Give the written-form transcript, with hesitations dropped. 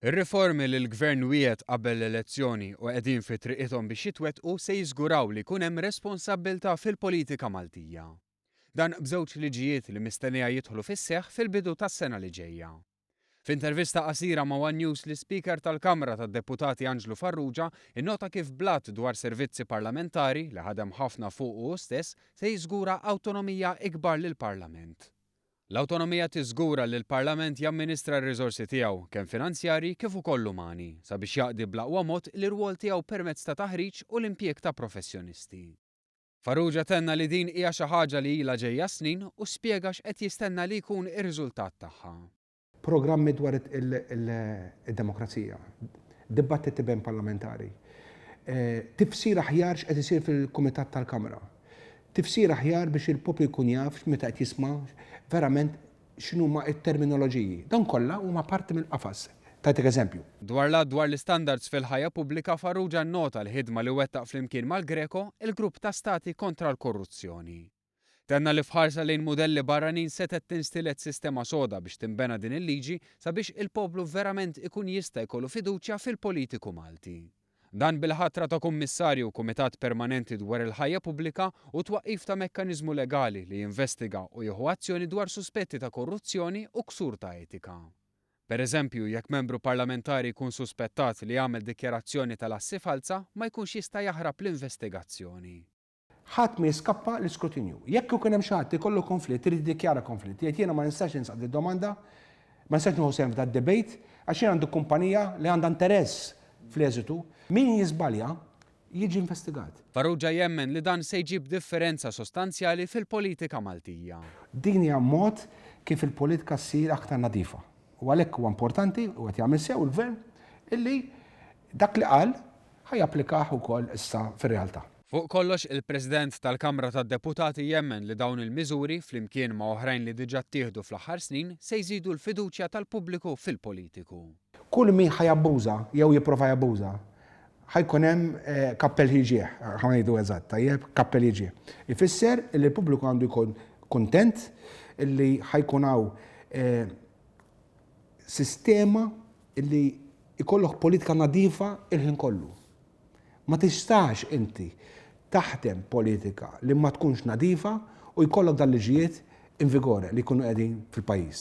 Ir-riformi li l-Gvern wiegħed qabel l-elezzjoni u qegħdin fi triqithom biex jitwettqu se jiżguraw li jkun hemm responsabbiltà fil-politika Maltija. Dan b'żewġ liġijiet li mistennija jidħlu fis-seħħ fil-bidu tas-sena li ġejja. F'intervista qasira ma' one News l-Ispeaker tal-Kamra tad-Deputati Anġlu Farrugia innota kif bl-Att dwar Servizzi Parlamentari li ħadem ħafna fuqu hu stess se jiżgura awtonomija ikbar lill-Parlament. L-awtonomija tiżgura li l-Parlament jamministra r-riżorsi tiegħu, kemm finanzjarji kif ukoll umani, sabiex jaqdi bl-aqwa mod l-irwol tiegħu permezz ta' taħriġ u l-impjieg ta' professjonisti. Farrugia tenna li din hija xi ħaġa li ilha ġejja s-snin u spjega x'qed jistenna li jkun ir-riżultat tagħha. Programmi dwar id-demokrazija, dibattiti bejn parlamentari, tifsir aħjar x'qed isir fil-Kumitat tal-Kamra, tifsir aħjar biex il-poplu jkun jaf meta qed jisma' verament x'inhuma t-terminoloġiji. Dawn kollha huma parti mill-qafas. Tajtek eżempju. Dwar l-Att dwar l-Istandards fil-Ħajja Pubblika, Farrugia nnota l-ħidma li wettaq flimkien mal-GRECO, il-Grupp ta' Stati kontra l-Korruzzjoni. Tenna li f'ħarsa lejn mudelli barranin setgħet tinstilet sistema soda biex tinbena din il-liġi sabiex il-poplu verament ikun jista' jkollu fiduċja fil-politiku Malti. Dan bil-ħatra ta' Kummissarju u Kumitat Permanenti dwar il-Ħajja Pubblika u t-twaqqif ta' mekkaniżmu legali li jinvestiga u jieħu azzjoni dwar suspetti ta' korruzzjoni u ksur ta' etika. Per eżempju, jekk membru parlamentari jkun suspettat li għamel dikjarazzjoni tal-assi falza, ma jkunx jista' jaħrab l-investigazzjoni. Ħadd ma jiskappa l-iskrutinju. Jekk ikun hemm xi ħadd ikollu konflitt, irid jiddikjara konflitt. Jgħid jiena ma nistax ninsaq did-domanda, ma nistax nieħu sehem f'dad-debate, għax jien għandi kumpanija li għandha interess fl-eżitu. Min jiżbalja jiġi investigat. Farrugia jemmen li dan se jġib differenza sostanzjali fil-politika Maltija. Din hija mod kif il-politika ssir aktar nadifa. U għalhekk huwa importanti, u qed jagħmel sew il-Gvern, illi dak li qal ħa japplikah ukoll issa fir-realtà. Fuq kollox, il-President tal-Kamra tad-Deputati jemmen li dawn il-miżuri, flimkien ma' oħrajn li diġà ttieħdu fl-aħħar snin, se jżidu l-fiduċja tal-pubbliku fil-politiku. Kull min ħa jabbuża jew jipprova jabbuża, ħa jkun hemm kappell jiġih, ħa ngħidu eżatt, tajjeb, kappell jiġih. Ifisser li l-pubbliku għandu jkun kuntent li ħa jkun hawn sistema li jkollok politika nadifa il-ħin kollu. Ma tistax inti taħdem politika li ma tkunx nadifa u jkollok dal-liġijiet in vigore li jkunu qegħdin fil-pajjiż.